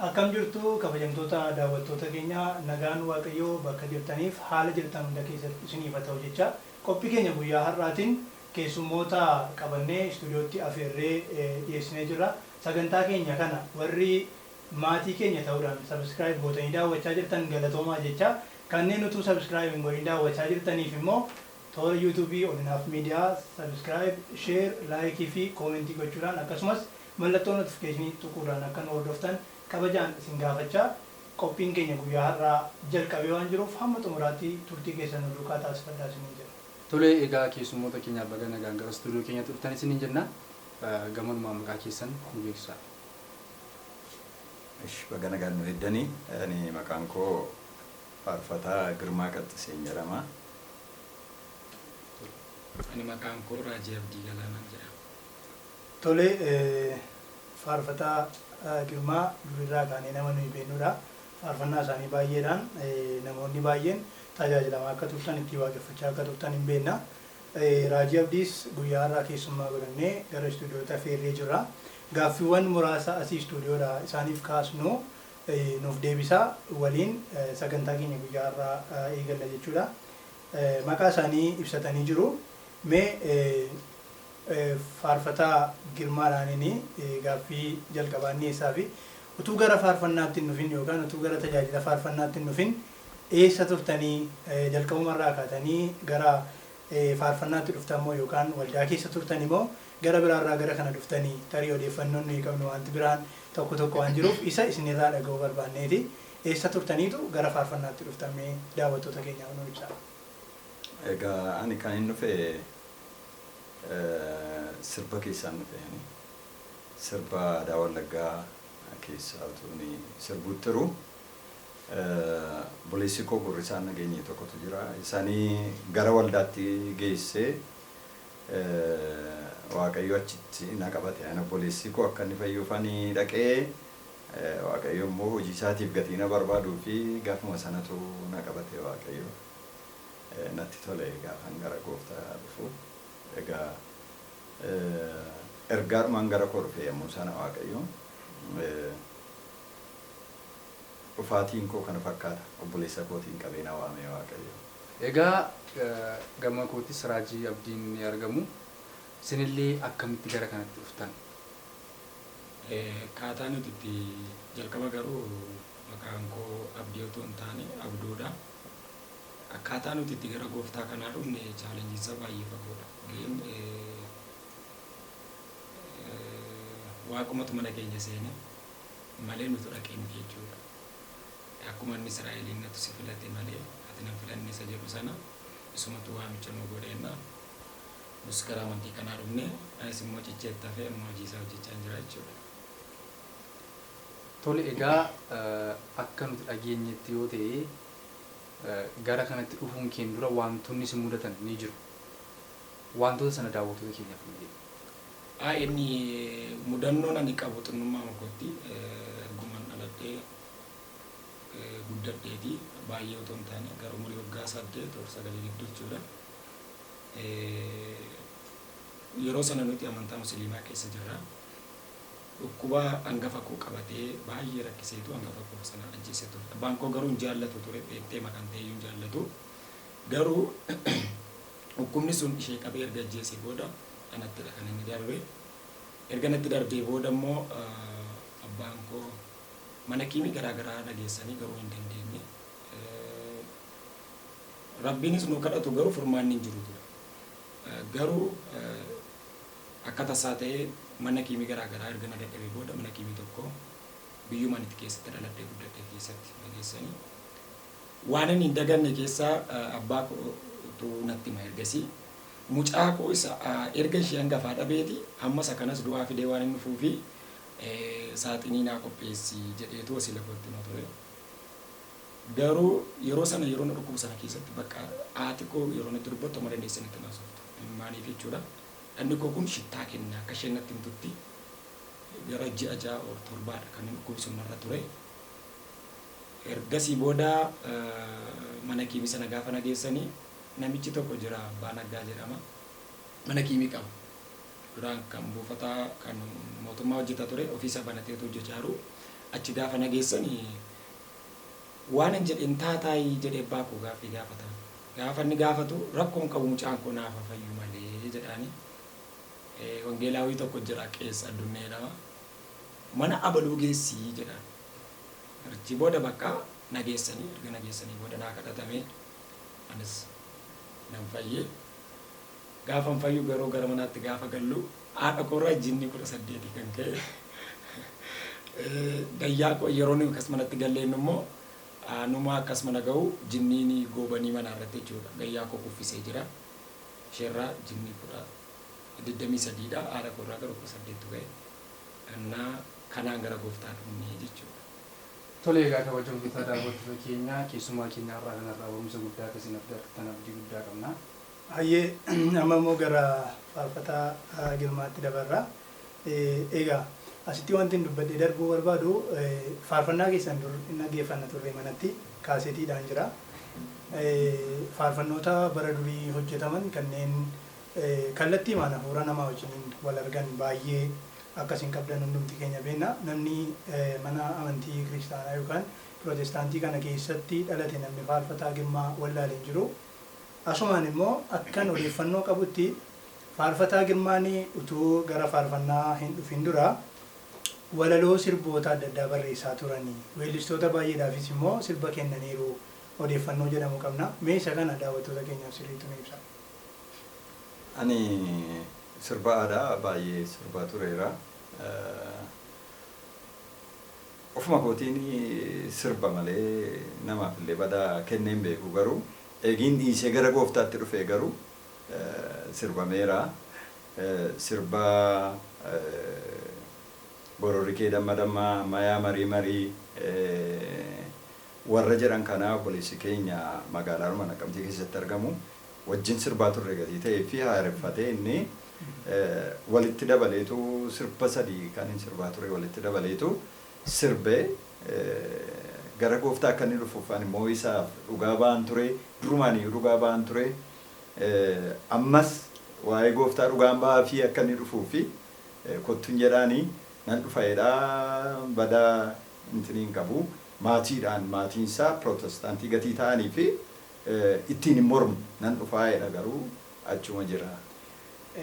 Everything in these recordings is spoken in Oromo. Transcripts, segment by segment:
Akkam jirtu kabajamtoota daawwattoota keenya? Nagaan Waaqayyoo bakka jirtaniif haala jirtan hunda keessatti isiniif haa ta'u jecha, qophii keenya guyyaa har'aatiin keessummoota qabannee istuudiyootti afeerree dhiyeessinee jirra. Sagantaa keenya kana warri maatii keenya ta'uudhaan subscribe gootanii daawwachaa jirtan galatoomaa jecha, kanneen utuu subscribe hin godhin daawwachaa jirtaniif immoo toora YouTube Olinaaf Media subscribe, share, like fi comment gochuudhaan, akkasumas mallattoo notification tuquudhaan akka nu hordoftan kabajaan isin gaafachaa, qophiin keenya guyyaa har'aa jalqabee waan jiruuf hamma xumuraatti turtii keessan nu duukaa taasifadhaa isiniin jenna. Tole, egaa keessummoota keenyaaf baga nagaan gara stuudiyoo keenyatti dhuftan isiniin jenna. Gamanumaan maqaa keessan nu beeksisaa. Ish, baga nagaan nu eeddanii. Ani maqaan koo Faarfataa Girmaa Qaxxiseen jedhama. Ani maqaan koo Raajii Abdii Galaanaan jedhama. Tole, Faarfataa Girmaa durirraa kaanee nama nuyi beeknudha. Faarfannaa isaanii baay'eedhaan namoonni baay'een tajaajilamaa akka turtan, ittiin waaqeffachaa akka turtan hin beekna. Raajii Abdiis guyyaa har'aa keessummaa godhannee gara istuudiyootti afeerree jirra. Gaaffiiwwan muraasa asii istuudiyoodhaa isaaniif kaasnu nuuf deebisaa waliin sagantaa keenya guyyaa har'aa eegalla jechuudha. Maqaa isaanii ibsatanii jiru. Mee Faarfataa Girmaadhaaniin gaaffii jalqabaan dhiyeessaafi. Utuu gara faarfannaatti hin dhufin yookaan utuu gara tajaajila faarfannaatti hin dhufin eessa turtanii? Jalqabumarraa kaatanii gara faarfannaatti dhuftan moo, yookaan waldaa keessa turtani moo, gara biraarraa gara kana dhuftanii? Tarii odeeffannoon nuyi qabnu wanti biraan tokko tokko waan jiruuf isa isinirraa dhaga'uu barbaanneeti. Eessa turtaniitu gara faarfannaatti dhuftan? Mee daawwattoota keenyaaf nuu ibsaa. Egaa ani kan hin dhufe sirba keessaan dhufe ani. Sirba aadaa Wallaggaa keessaa utuu inni sirbuutti jiru, obboleessi koo Gurrisaan Nageenyee tokkotu jira. Isanii gara waldaatti geessee Waaqayyo achitti na qabate. Ani obboleessi koo akka inni fayyuuf ani dhaqee, Waaqayyo immoo hojii isaatiif gatii na barbaaduu fi gaafuma sanatu na qabate Waaqayyo. Natti tole gaafan gara gooftaa dhufu. Egaa ergaadhumaan gara koo dhufe yommuu sana Waaqayyo. Dhufaatiin koo kana fakkaata. Obboleessa kootiin qabee na waame Waaqayyo. Egaa gama kootis Raajii Abdiin ni argamu. Isinillee akkamitti gara kanatti dhuftan? Akkaataa nuti itti jalqaba garuu maqaan koo Abdii otoo hin taane Abduudha. Akkaataa nuti itti gara gooftaa kanaa dhufne challenge isaa baay'ee fagoodha. Ga'een Waaqumatu mana keenya seene malee nutu dhaqee miti jechuudha. Akkuma inni Israa'eliin natu si filate malee ati nan filanne isa jedhu sana, isumatu waamicha nuu godheenna. Nus gara amantii kanaa dhufne, anis immoo cichee itti hafee amma hojii isaa hojjechaa jira jechuudha. Tole, egaa akka nuti dhageenyetti yoo ta'e, gara kanatti dhufuun keen dura wantoonni si mudatan ni jiru. Wantoota sana daawwattoota keenyaaf nu himi. A. Inni mudannoon ani qabu xinnummaa kootti, erguman dhaladhee guddadheeti, baay'ee otoo hin taane gara umurii waggaa 8 or 9 gidduu jechuudha. Yeroo sana nuti amantaa Musliimaa keessa jirra. Dhukkuba hangafa koo qabatee baay'ee rakkiseetu hangafa koo sana ajjeesee ture. Abbaan koo garuu hin jaallatu ture, beekteema kan ta'e iyyuu hin jaallatu. Garuu dhukkubni sun ishee qabee erga ajjeesee booda anattidha kan inni darbe. Erga natti darbee booda immoo abbaan koo mana kiimii garaa garaa na geessanii garuu hin dandeenye. Rabbiinis nu kadhatu, garuu furmaanni hin jiru ture. Garuu akka tasaa ta'ee mana kiimii garaa garaa erga na dadhabee booda mana kiimii tokko biyyuma ani itti keessatti dhaladhee guddadhe keessatti na geessanii. Waan ani hin daganne keessaa abbaa kootu natti hima ergasii. Mucaa koo isa erga ishee hangafaa dhabeeti amma isa kanas du'aa fidee waan inni dhufuufi saaxinii naa qopheessi jedheetu wasiila kootti hima ture. Garuu yeroo sana, yeroo na dhukkubu sana keessatti, bakka haati koo yeroo natti dubbattu amma dandeessee natti hin haasoftu. Maaliif jechuudha. Dhanni koo kun shittaa kenna, akka isheen natti himtutti gara ji'a 6 or 7dha kan inni dhukkubi sun narra ture. Ergasii booda mana kiimii sana gaafa na geessanii namichi tokko jira, Abbaa Naggaa jedhama. Mana kiimii qaba. Duraan kan buufata kan mootummaa hojjeta ture, ofiisaa banatee utuu hojjechaa jiru. Achi gaafa na geessanii waan hin jedhin taataayii jedhee abbaa koo gaaffii gaafata. Gaafa inni gaafatu rakkoon qabu mucaan koo naaf haa fayyu malee jedhaani. Wangeelaawii tokko jira qeessa addunnee jedhama. Mana abaluu geessii jedhaan. Achi booda bakka na geessanii erga na geessanii booda naa kadhatamee anis nan fayyee. Gaafan fayyu garuu gara manaatti gaafa gallu haadha koorraa jinni 18 kan ka'e. Gayyaa koo yeroo nuyi akkas manatti galleen immoo numa akkas mana ga'u jinniin goobanii mana irratti jechuudha. Gayyaa koo kuffisee jira. Isheerraa jinni 23dha. Haadha koorraa garuu 18tu ga'e. Innaa kanaan gara gooftaa dhufnee jechuudha. Tole, egaa kabajamtoota daawwattoota keenya, keessumaa keenya irraa kanarraa barumsa guddaa akkasiin argattan abdii guddaa qabna. Hayyee, amma immoo gara faarfataa Girmaatti dabarra. Egaa asitti wanti hin dubbadhee darbuu barbaadu, faarfannaa keessan dur hin dhaggeeffanna turre, manatti kaaseetiidhaan jira. Faarfannoota bara durii hojjetaman kanneen kallattiimaan hafuura namaa wajjiniin wal argan baay'ee akkasiin qabdan hundumti keenya beekna. Namni mana amantii kiristaanaa yookaan pirootestaantii kana keessatti dhalate namni faarfataa Girmaa wallaale hin jiru. Asumaan immoo akkan odeeffannoo qabutti faarfataa Girmaan utuu gara faarfannaa hin dhufin dura walaloo sirboota adda addaa barreessaa turanii. Weellistoota baay'eedhaafis immoo sirba kennaniiru odeeffannoo jedhamu qabna. Mee isa kana daawwattoota keenyaaf sirriitti nu ibsa. Ani sirba aadaa baay'ee sirbaa tureera. Ofuma kootiin sirba malee namaaf illee badaa kennee hin beeku, garuu eegiin dhiisee gara gooftaatti dhufee garuu sirbameera. Sirba gororri kee damma damma mayaa marii marii warra jedhan kanaa obboleessi keenya magaalaa Naqamtee keessatti argamu wajjin sirbaa turre gatii ta'ee fi haareffatee inni walitti dabaleetu sirba sadii kan hin sirbaa ture walitti dabaleetu sirbee gara gooftaa akka inni dhufuuf ani immoo isaaf dhugaa ba'an ture, durumaaniyyuu dhugaa ba'an ture, ammas waa'ee gooftaa dhugaan ba'aa fi akka inni dhufuu fi kottuun jedhaanii nan dhufa jedhaa badaa intini hin qabu. Maatiidhaan maatiinsaa pirootestaantii gatii ta'anii fi ittiin hin mormu, nan dhufaa jedha, garuu achuma jira.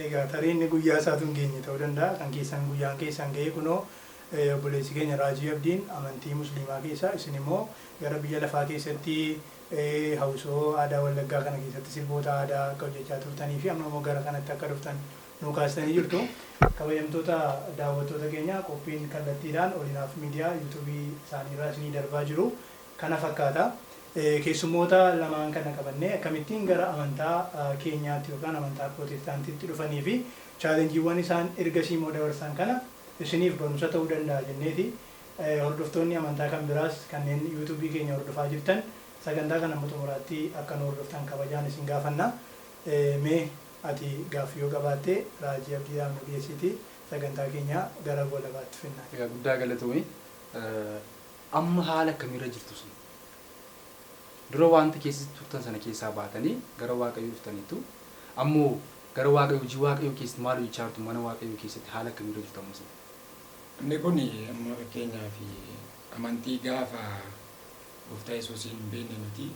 Egaa tarii inni guyyaa isaatu hin geenye ta'uu danda'a. Kan keessan guyyaan keessan ga'ee kunoo obboleessi keenya Raajii Abdiin amantii Musliimaa keessa, isin immoo gara biyya lafaa keessatti hawwisoo aadaa Wallaggaa kana keessatti sirboota aadaa akka hojjechaa turtanii fi amma immoo gara kanatti akka dhuftan nuu kaastanii jirtu. Kabajamtoota daawwattoota keenya, qophiin kallattiidhaan Olinaaf Miidiyaa yuutuubii isaaniirraa isinii darbaa jiru kana fakkaata. Keessummoota lamaan kana qabannee akkamittiin gara amantaa keenyaatti yookaan amantaa pirootestaantiitti dhufanii fi chaalenjiiwwan isaan ergasii immoo dabarsan kana isiniif barumsa ta'uu danda'a jenneeti. Hordoftoonni amantaa kan biraas kanneen yuutuubii keenya hordofaa jirtan sagantaa kana amma xumuraatti akka nu hordoftan kabajaan isin gaafanna. Mee ati gaaffii yoo qabaatte Raajii Abdiidhaaf nu dhiyeessiti sagantaa keenya gara goolabaatti finna. Egaa guddaa galatoomii. Amma haala akkamiirra jirtu sun? Dura wanta keessatti turtan sana keessaa baatanii gara Waaqayyoo dhuftaniitu, ammoo gara Waaqayyoo, hojii Waaqayyoo keessatti maal hojjechaa jirtu? Mana Waaqayyoo keessatti haala akkamiirra jirtu ammas? Inni kun amma fakkeenyaaf amantii gaafa gooftaa Yesuusiin hin beekne nuti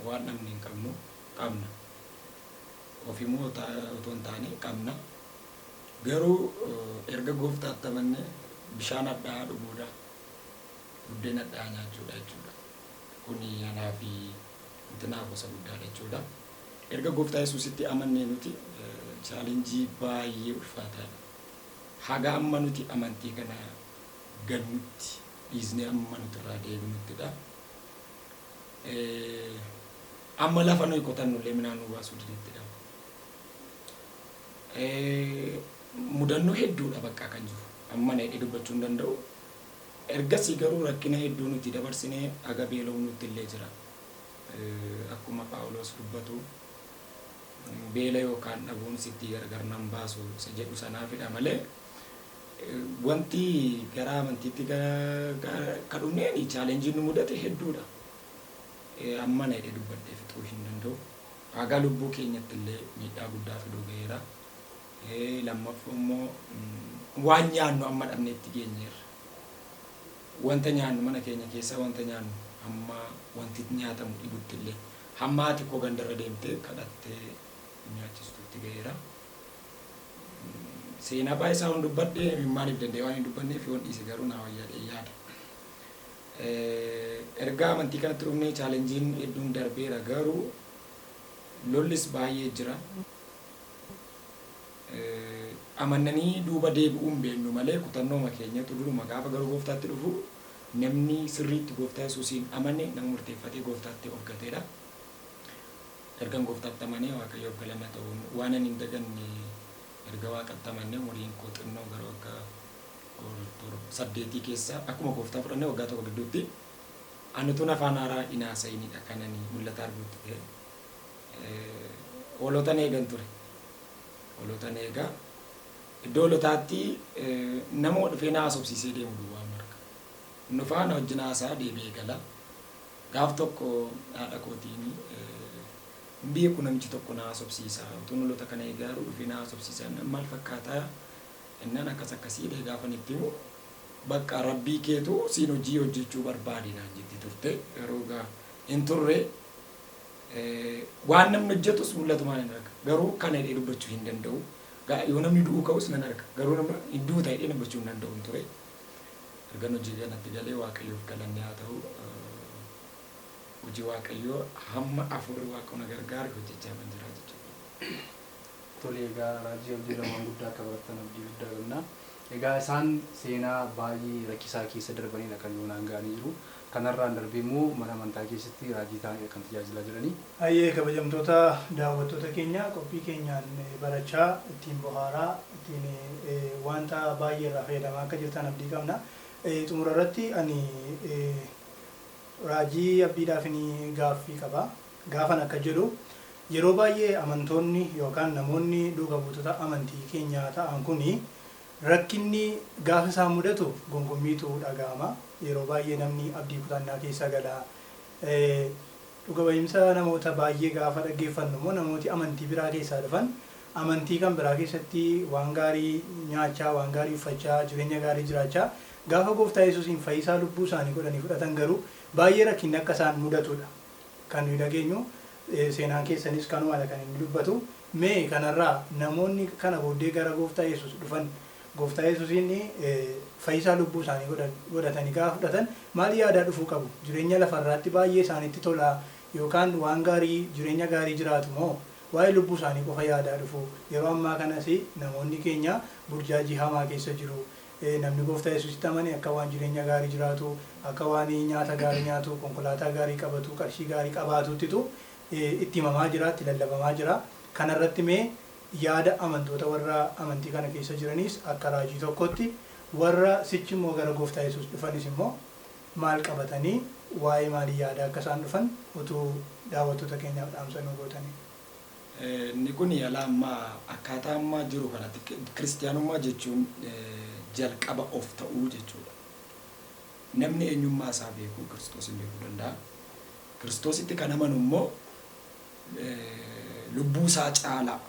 waan dhabne hin qabnu, qabna. Ofimmoo otoo hin taane qabna. Garuu erga gooftaatti amanne bishaan hadhaa'aa dhuguudha. Buddeen hadhaa'aa nyaachuudha jechuudha. Kuni anaa fi intinaaf gosa guddaadha jechuudha. Erga gooftaa Yesuusitti amannee nuti chaalenjii baay'ee ulfaataadha. Haga amma nuti amantii kana gannutti, dhiisnee amma nuti irraa deebinuttidha. Amma lafa nuyi qotannullee midhaan nu baasuu didettidha. Mudannoo hedduudha bakka kan jiru. Amma na hidhee dubbachuu hin danda'u. Ergasii garuu rakkina hedduu nuti dabarsinee haga beela'uunutti illee jira. Akkuma Phaawulos dubbatu, beela yookaan dhabuun sitti gargar nan baasu isa jedhu sanaafidha malee wanti gara amantiitti ka dhufneen chaalenjiin nu mudate hedduudha. Amma na hidhee dubbadhee fixuu hin danda'u. Haga lubbuu keenyatti illee miidhaa guddaa fiduu ga'eera. Lammaffaa immoo waan nyaannu amma dhabneetti geenyeerra. Wanta nyaannu mana keenya keessaa wanta nyaannu hamma wanti nyaatamu dhibutti illee hamma haati koo gandarra deemtee kadhattee nyaachistutti ga'eera. Seenaa baay'ee isaa waan dubbadhe maaliif danda'e waan hin dubbanneef yoon dhiise garuu naa wayyaadhee yaada. Erga amantii kanatti dhufnee challengeiin hedduun darbeera, garuu lollis baay'ee jira. Amannanii duuba deebi'uu hin beeknu malee kutannooma keenyatu duruma gaafa garuu gooftaatti dhufu namni sirriitti gooftaa Yesuusiin amane nama murteeffatee gooftaatti of gateedha. Ergan gooftaatti amanee, Waaqayyoof galanna ta'uun, waan ani hin daganne, erga waaqatti amanee umuriin koo xinnoo gara waggaa 8 keessa, akkuma gooftaa fudhannee waggaa tokko gidduutti, ani utuun afaan haaraa hin haasa'inidha kan ani mul'ata arguutti ta'e. Hoolotan eegan ture. Hoolotan eegaa. Iddoo hoolotaatti nama dhufee na haasofsiisee deemu duwwaan marga. Nufaa na wajjin haasaa deebi'ee gala. Gaaf tokko haadha kootiin, "Hin beeku, namichi tokko na haasofsiisa. Utuun hoolota kana eegaa jiru dhufee na haasofsiisa. Maal fakkaataa?" Innaan akkas akkasii jedhee gaafan itti himu, "Bakka rabbii keetu siin hojii hojjechuu barbaade" naan jetti turte. Yeroo gaa hin turre, waan namni hojjetus mul'atumaan hin arga. Garuu kana jedhee dubbachuu hin danda'u. Yoo namni du'uu ka'us nan arga. Garuu nama hin duuta jedhee dubbachuu hin danda'u hin ture. Ergan hojii kanatti galee, Waaqayyoof galanni haa ta'u, hojii Waaqayyoo hamma hafuurri Waaqa na gargaare hojjechaa man jira jechuudha. Tole, egaa Raajii Abdiirraa waan guddaa akka barattan abdii guddaa qabna. Egaa isaan seenaa baay'ee rakkisaa keessa darbanidha kan yoonaan ga'anii jiru. Kanarraan darbee immoo mana amantaa keessatti raajii ta'anidha kan tajaajilaa jiranii. Hayyee, kabajamtoota daawwattoota keenya, qophii keenyaan barachaa, ittiin bohaaraa, ittiin wanta baay'ee irraa fayyadamaa akka jirtan abdii qabna. Xumura irratti ani Raajii Abdiidhaaf ni gaaffii qaba. Gaafan akka jedhu, yeroo baay'ee amantoonni yookaan namoonni duuka buutota amantii keenyaa ta'an kuni rakkinni gaafa isaan mudatu gongommiitu dhaga'ama. Yeroo baay'ee namni abdii kutannaa keessa gala. Dhuga ba'iinsa namoota baay'ee gaafa dhaggeeffannu immoo, namooti amantii biraa keessaa dhufan amantii kan biraa keessatti waan gaarii nyaachaa, waan gaarii uffachaa, jireenya gaarii jiraachaa, gaafa gooftaa Yesuusiin fayyisaa lubbuu isaanii godhanii fudhatan garuu baay'ee rakkinni akka isaan mudatudha kan nuyi dhageenyu. Seenaan keessanis kanumadha kan inni dubbatu. Mee kanarraa namoonni kana booddee gara gooftaa Yesuus dhufan, gooftaa Yesuusiin fayyisaa lubbuu isaanii godhatanii gaafa fudhatan maal yaadaa dhufuu qabu? Jireenya lafarraatti baay'ee isaanitti tolaa yookaan waan gaarii, jireenya gaarii jiraatu moo waa'ee lubbuu isaanii qofa yaadaa dhufu? Yeroo ammaa kanas namoonni keenya burjaajii hamaa keessa jiru. Namni gooftaa Yesuusitti amane akka waan jireenya gaarii jiraatu, akka waan nyaata gaarii nyaatu, konkolaataa gaarii qabatu, qarshii gaarii qabaatuttitu itti himamaa jira, itti lallabamaa jira. Kanarratti mee yaada amantoota warra amantii kana keessa jiraniis akka raajii tokkotti, warra sichi immoo gara gooftaa Yesuus dhufanis immoo maal qabatanii, waa'ee maalii yaada akka isaan dhufan utuu daawwattoota keenyaaf dhaamsa nuu gootanii. Inni kun yaala ammaa akkaataa ammaa jiru kanatti kiristiyaanummaa jechuun jalqaba of ta'uu jechuudha. Namni eenyummaa isaa beeku Kiristoosin beekuu danda'a. Kiristoositti kan amanu immoo lubbuu isaa caalaa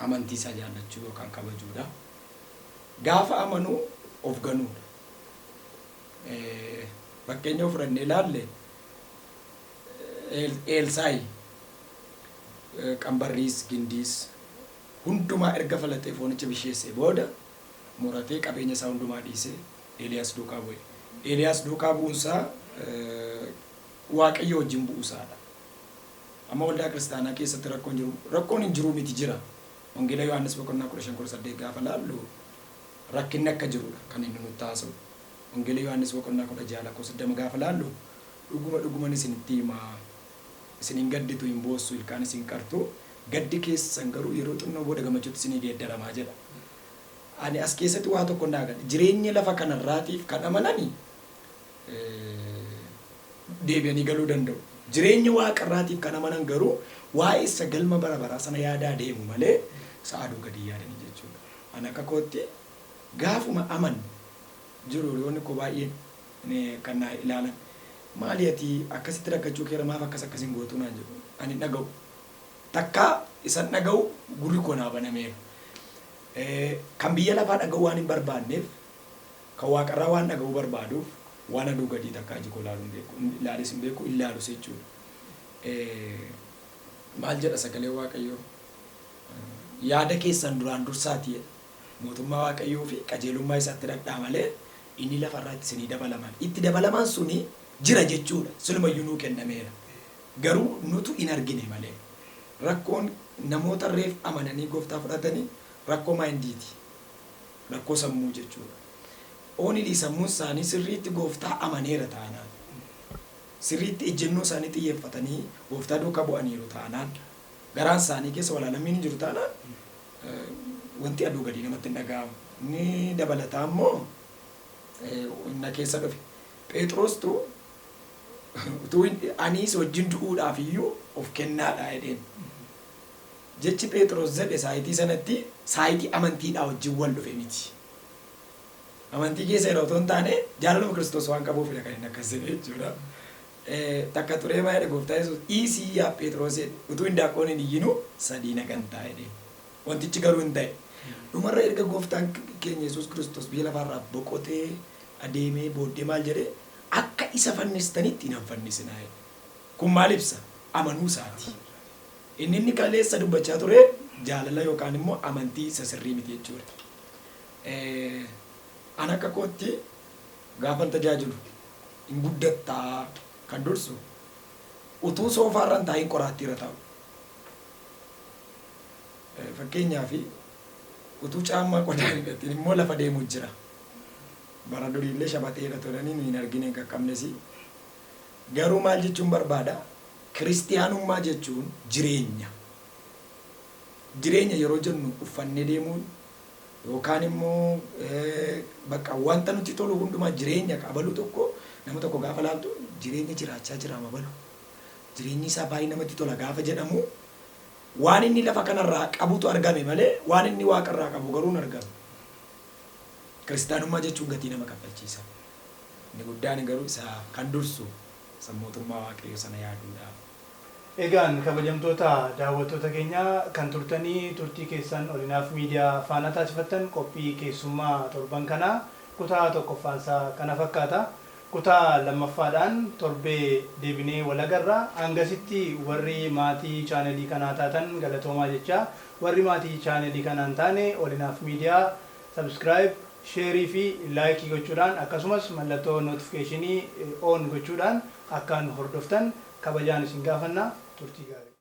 amantii isaa jaallachuu yookaan kabajuudha. Gaafa amanu of ganuudha. Fakkeenya fudhannee ilaalle, Eelsaayi qambarriis gindiis hundumaa erga falaxee foonicha bisheessee booda muratee qabeenya isaa hundumaa dhiisee Eeliyaas duukaa bu'e. Eeliyaas duukaa bu'uunsaa Waaqayyo wajjin bu'uusaadha. Amma waldaa kiristaanaa keessatti rakkoon jiru, rakkoon hin jiru miti, jira. Wangeela Yohaannis boqonnaa 15, 18 gaafa laallu rakkinni akka jirudha kan inni nutti haasa'u. Wangeela Yohaannis boqonnaa 16 lakkoofsa 20 gaafa laallu, "Dhuguma dhuguman isinitti himaa, isin hin gadditu, hin boossu, ilkaan isin qartu, gaddi keessan garuu yeroo xinnoo booda gammachuutti isinii geeddaramaa" jedha. Ani as keessatti waa tokko naa gala. Jireenya lafa kanarraatiif kan amanani deebi'anii galuu danda'u. Jireenya waaqarraatiif kan amanan garuu waa'ee isa galma bara baraa sana yaadaa deemu malee isa aduu gadi yaadanii jechuudha. Ani akka kootti gaafuma aman jiru, hiriyoonni koo baay'een kan na ilaalan, "Maali, ati akkasitti rakkachuu keera maaf akkas akkasiin gootuu?" naan jedhu. Ani hin dhaga'u. Takkaa isan dhaga'u, gurri koo naa banameera. Kan biyya lafaa dhaga'uu waan hin barbaanneef, Kan waaqarraa waan dhaga'uu barbaaduuf waan aduu gadii takkaa iji koo ilaaluu hin beeku, ilaales hin beeku, ilaalus jechuudha. Maal jedha sagalee Waaqayyoo? Yaada keessan duraan dursaati jedha. Mootummaa Waaqayyoo fi qajeelummaa isaatti dhadhaa malee inni lafarraa itti isinii dabalaman. Itti dabalamaan suni jira jechuudha. Silumayyuu nuu kennameera. Garuu nutu hin argine malee. Rakkoon namoota reef amananii gooftaa fudhatanii rakkoo mindiiti. Rakkoo sammuu jechuudha. Only sammuun isaanii sirriitti gooftaa amaneera taanaan, sirriitti ejjennoo isaanii xiyyeeffatanii gooftaa duukaa bu'aniiru taanaan, garaan isaanii keessa walaalammiin hin jiru taanaan, wanti aduu gadii namatti hin dhaga'amu. Inni dabalataa immoo na keessa dhufe. Phexrostu utuu anis wajjin du'uudhaaf iyyuu of kennaadha jedheen. Jechi Phexros jedhe saayitii sanatti saayitii amantiidhaa wajjin wal dhufe miti. Amantii keessa yeroo otoo hin taane jaalaluma Kiristoos waan qabuufidha kan inni akkas jedhe jechuudha. Takka turee maa jedhe gooftaa Yesuus, "Dhiisii yaa Phexros," jedhe, "utuu hindaaqqoon hin iyyinuu sadii na gantaa," jedhe. Wantichi garuu hin ta'e. Dhumarra erga gooftaan keenya Yesuus Kiristoos biyya lafaarraa boqotee adeemee booddee maal jedhe? "Akka isa fannistanitti hin fannisinaa," jedhe. Kun maal ibsa? Amanuu isaati. Inni kaleessa dubbachaa ture jaalala yookaan immoo amantii isa sirrii miti jechuudha. An akka kootti gaafan tajaajilu hin guddattaa kan dursu utuu soofaarra hin taa'in qoraattiirra taa'u. Fakkeenyaaf, utuu caammaa qodaa hin hidhatin immoo lafa deemu jira. Bara duriillee shabaxeedha tolanii nu hin argine, hin qaqqabnes. Garuu maal jechuun barbaada? Kiristiyaanummaa jechuun jireenya. Jireenya yeroo jennu uffannee deemuun yookaan immoo bakka wanta nutti tolu hundumaa jireenya abaluu tokko, nama tokko gaafa laaltu jireenya jiraachaa jira abalu. Jireenyi isaa baay'ee namatti tola gaafa jedhamu, waan inni lafa kanarraa qabutu argame malee waan inni waaqarraa qabu garuu hin argamu. Kiristaanummaa jechuun gatii nama kaffalchiisa. Inni guddaan garuu isa kan dursu isa mootummaa Waaqayyoo sana yaaduudha. Egaan kabajamtoota daawwattoota keenya, kan turtanii turtii keessan Olinaaf Miidiyaa faana taasifattan, qophii keessummaa torban kanaa kutaa tokkoffaansaa kana fakkaata. Kutaa lammaffaadhaan torbee deebinee wal agarra. Hangasitti warri maatii chaanelii kanaa taatan galatoomaa jechaa, warri maatii chaanelii kanaa hin taane Olinaaf Miidiyaa subscribe, share fi like gochuudhaan, akkasumas mallattoo notification on gochuudhaan akkaan hordoftan kabajaan isin gaafanna. Turtii gaarii.